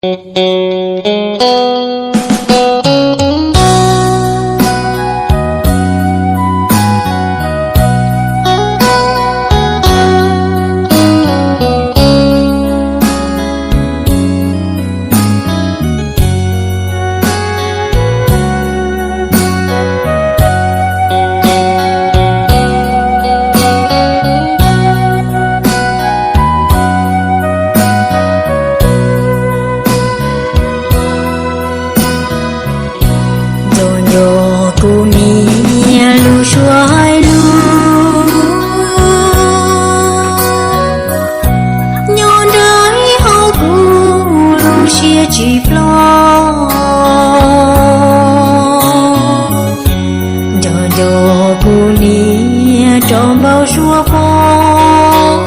Nco nco kuv niam lub suab hais lus, nyob nrab hauv kuv lub siab tsis ploj. Nco nco kuv niam rau npaum suab pob,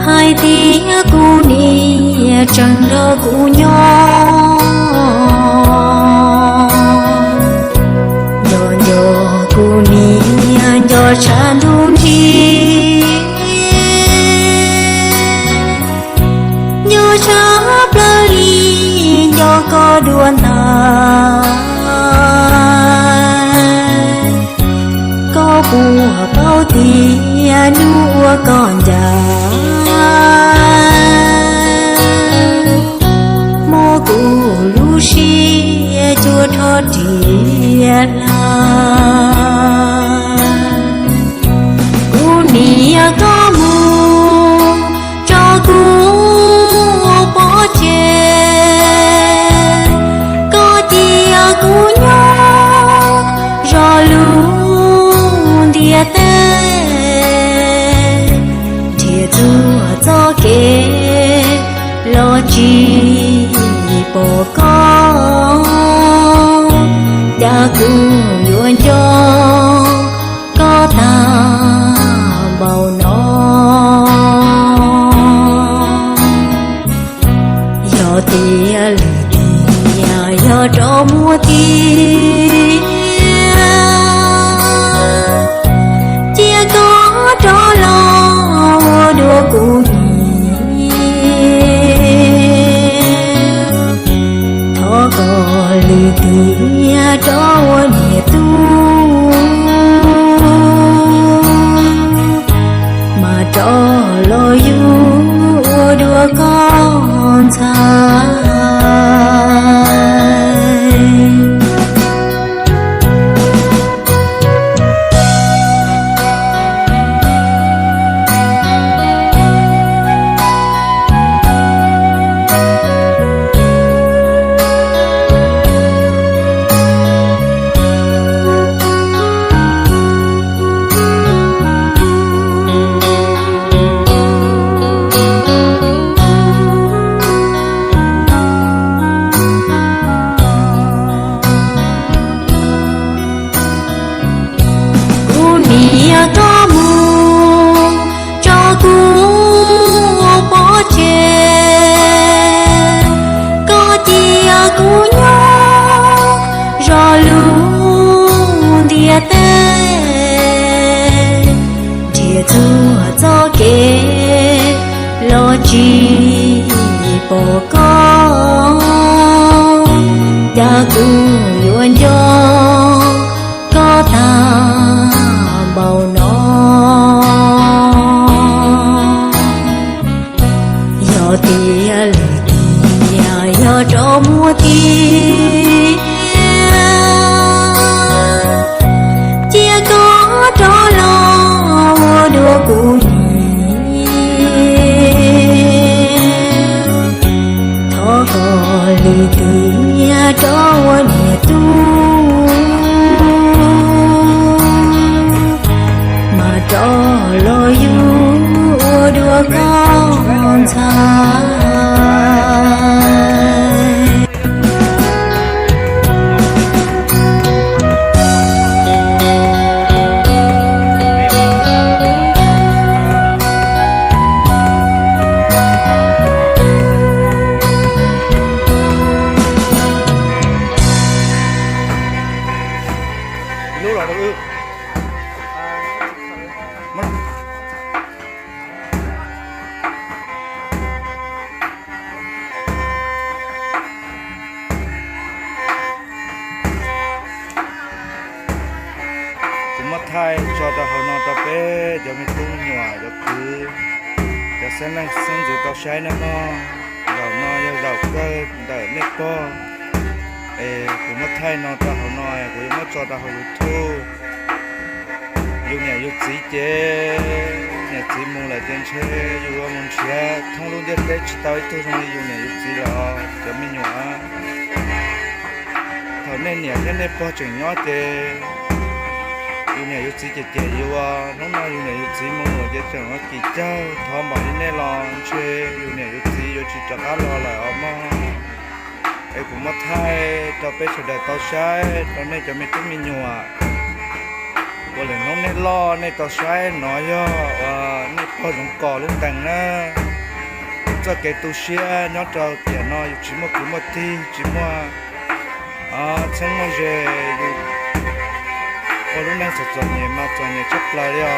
hais tias kuv niam tseem nrog kuv nyob. Nco nco kuv niam nco tshaj ntuj nrig, nco tshaj plaws li nco koj dua ntais. Koj puas paub tias hnub uas koj ncaim, mob kuv lub siab cuag rho riam hla. Kuv niam koj mus tso kuv pov tseg, koj cia kuv nyob zov lub ntiaj teb, nrhiav txhua txoj kev los tsis pom koj, cas kuv yuav nco koj tag npaum no. Yog tias lwm tiam yog rov muaj tiag, cia koj rov los ua dua kuv niam. Thov kom lwm tiam rov ua niam tub, mas rov los yug ua dua koj ntxhais. Kuv niam koj mus tso kuv pov tseg, koj cia kuv nyob zov lub ntiaj teb, nrhiav txhua txoj kev los tsis pom koj, cas kuv yuav nco koj tag npaum no. Yog tias lwm tiam yog rov muaj tiag, cia koj rov los ua dua kuv niam. Thov kom lwm tiam rov ua niam tub, mas rov los yug ua dua koj ntxhais. Cov me tub me nyuam, cov kwv, cov xeeb leej xeeb ntxwv tau saib nawb mog. Zaum no yog zaum kawg ntawm nej pog, es kuv muab thaij no rau hauv no, kuv yuav muab tso rau hauv YouTube. Yus niam yus txiv ces, niam txiv mus lawm ces ntshe yus yuav mus nrhiav thoob lub ntiaj teb tsis tau ib tug zoo li yus niam yus txiv lawm os cov me nyuam. Thaum nej niam thiab nej pog tseem nyob ces yus niam yus txiv cem cem yus, hnub no yus niam yus txiv mus lawm ces tseem ua kim cawg, thov npaum li nej los ntshe yus niam yus txiv yuav tsis rov qab los lawm os mog. Es kuv muab thaij rau peb sawv daws tau saib, rau nej cov me tub me nyuam uas lwm hnub nej loj nej tau saib, no yog uas nej pog Zoov Kos lub ntees na. Txoj kev tu siab nyob rau tiam no yus tsis muaj kwv muaj tij, tsis muaj txheeb muaj ze, yus ua lub neej txom txom nyem mas txom nyem tshaj plaws li os.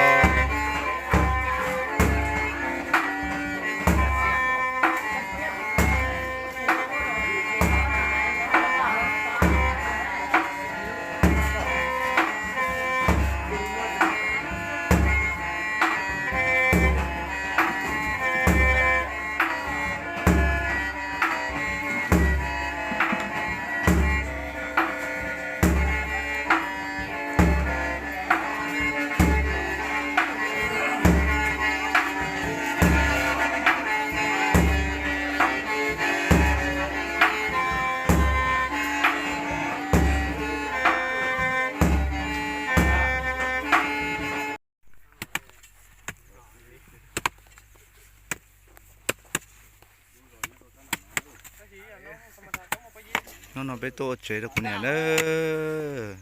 Hnub no peb tuaj ua tsev rau kuv niam nawb.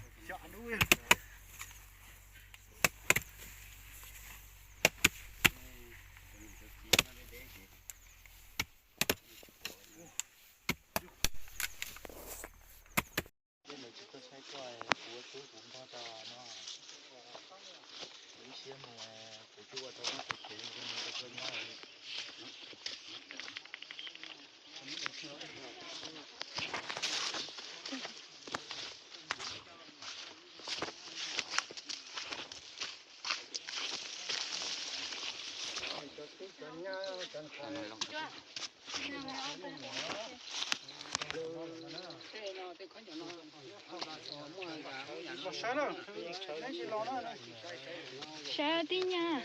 Saib tib nyab.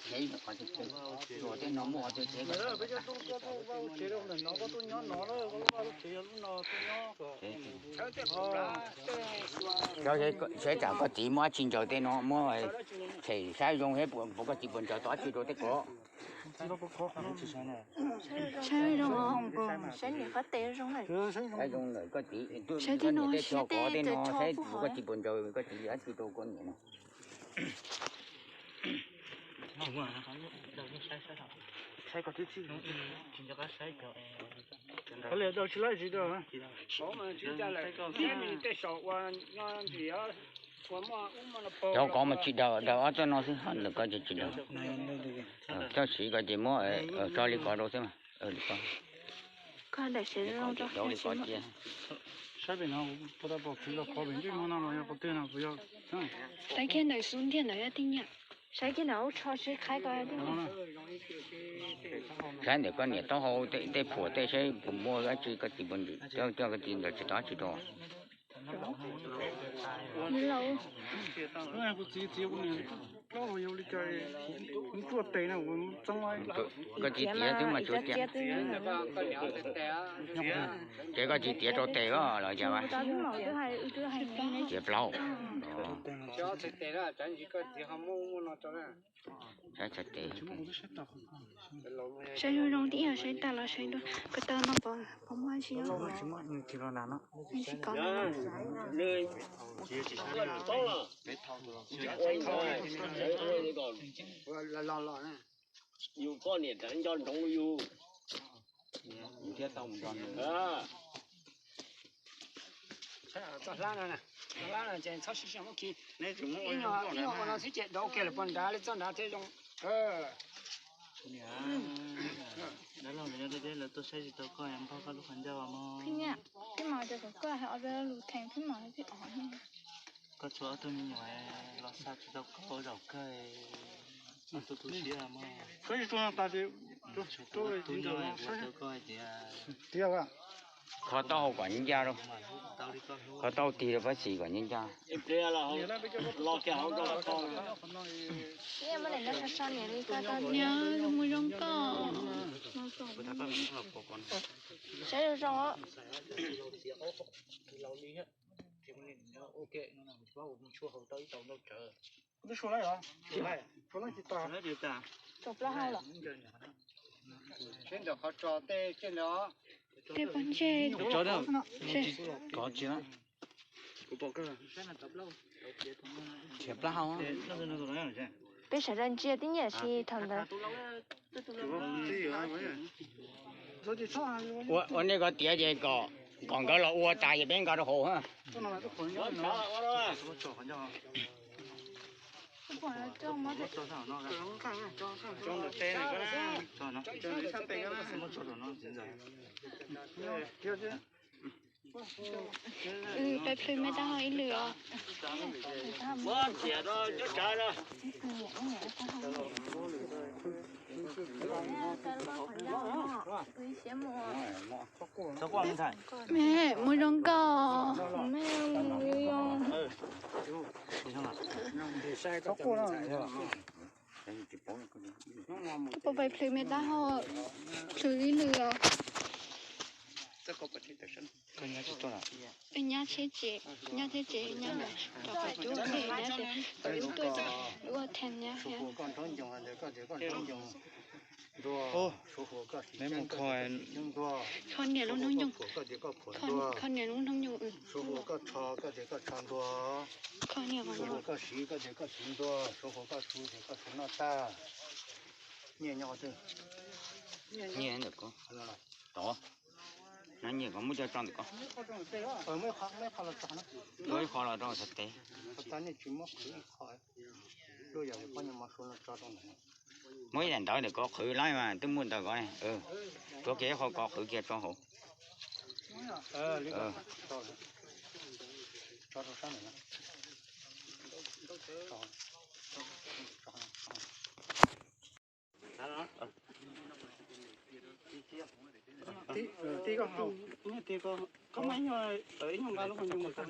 Saib tsam koj txiv muab dab tsi ntsaws tej no, muab tshem saib zoo thiab, puas koj txiv puas ntsaws tau dab tsi rau tej ko. Saib zoo, saib niam qab tes zoo lawm. Saib zoo lawm koj txiv, saib tej no, tej tsho kov tej no, saib puas koj txiv puas ntsaws koj txiv dab tsi rau koj niam no. Cov kov mas tsis daws, daws ob txoj no xwb, ntawm ko ces tsis daws. Txoj siv ko ces muab tso li ko rau xwb mas. Li ko. Koj daim siav zoo rau li ko cia. Saib pem no, puas tau pom kwv los kov pem ntsej muag no los yog qhov twg no kuv yog. Saib kiag ntawm xub ntiag ntawd yog tij nyiam. Saib kiag ntawm ub tsho seb qhaib ko. Saib ntawm koj niam taub hau tej phuam tej saib puas muaj dab tsi koj txiv puas ntsaws, coj koj txiv ntsaws tsis tau dab tsi rau. Kuv txiv txiv kuv niam plaub los yog li cas, kuv tsuaj tes no kuv txeeb. Koj txiv tiav twb mas tsuas tiav. Ces koj txiv tiav rau tes os los cas. Tiav plaub. Saib txhais tes. Saib zoo zoo tib yam, saib tag los saib dua, ko taw no puas muaj tsis. Tsis kov. Yus poj niam tseem nco ntsoov yus. Thiab tau mus nrog nws. Txoj hlab no, txoj hlab no ces txhob sib sau muab khi. Ib nyuag ua no xwb ces daus kiag lawm puag nrad li txoj nrad thiaj zoo. Dab laug, lawv tuaj saib tsis tau koj, npog koj lub qhov ncauj mog. Phim nyab, phim mam cov kom koj hais ob peb lus theem phim mam phim os. Koj tshuav ob tug me nyuam. Los xa tsis tau koj zaum kawg, tu tu siab mog. Koj ib tug no tas ces tu tu ntawm no saib. Tiag. Kho taub hau kom nyob ncaj rau, kho taub hau tig rau pab xis kom nyob ncaj. Niam, mus zoo koj. Saib zoo zoo. Tej pob ntseg kov tsis, nrhiav plab hau. Peb sawv daws ntsia tib nyiam si thaum ntawd. Ua nej ko tiav ces kom nkawd los ua tas ces peb nqa rau hauv. Peb plhws mej taub hau ib lwm os. Mej mus zoo nkauj. Puas pais plhws mej taub hau, plhws ib lwm os. Nyab tsheb tsev, nyab tsheb tsev, nyab rov qab cub ua nyab ces lub tuaj ua them nyab thiab. Kho niam lub hnub nyoog, kho niam lub hnub nyoog. Kho niam, nyiaj ntawm ko, nyiaj ko muab coj tso ntawm ko. Muab ib qho los rau xav tes. Muab ib daim ntawv ntawm ko qhwv lawm mas twb muaj ntawm ko ne. Rhuav kiag ib qho ko qhwv kiag tso hauv. Koj muaj ib nyuag nqa lub qhov ncoo mus rau.